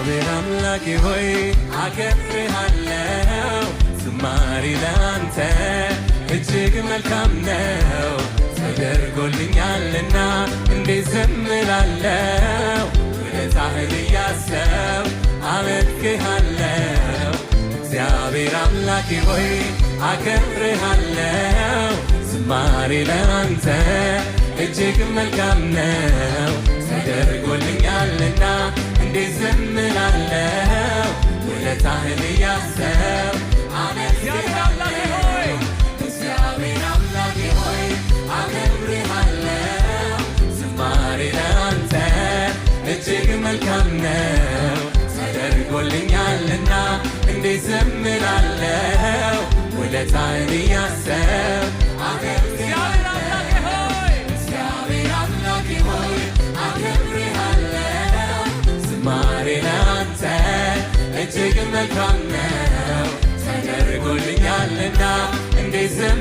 እግዚአብሔር አምላኬ ሆይ አከብርሃለሁ። ዝማሬ ለአንተ እጅግ መልካም ነው። ተደርጎልኛልና እንዴት ዝም እላለሁ? ውለታህን እያሰብኩ አመልክሃለሁ። እግዚአብሔር አምላኬ ሆይ አከብርሃለሁ። ዝማሬ ለአንተ እጅግ መልካም ነው። ተደርጎልኛልና እንዴት ዝም እላለሁ? ውለታህን እያሰብኩ አመልክሃለሁ። እግዚአብሔር አምላኬ ሆይ አከብርሃለሁ። ዝማሬ ለአንተ እጅግ መልካም ነው። ተደርጎልኛልና እንዴት ዝም እላለሁ? ውለታህን እያሰብኩ አከብርሃለሁ። እግዚአብሔር አምላኬ ሆይ አከብርሃለሁ። ዝማሬ ለአንተ እጅግ መልካም ነው። ተደርጎልኛልና እንዴት ዝም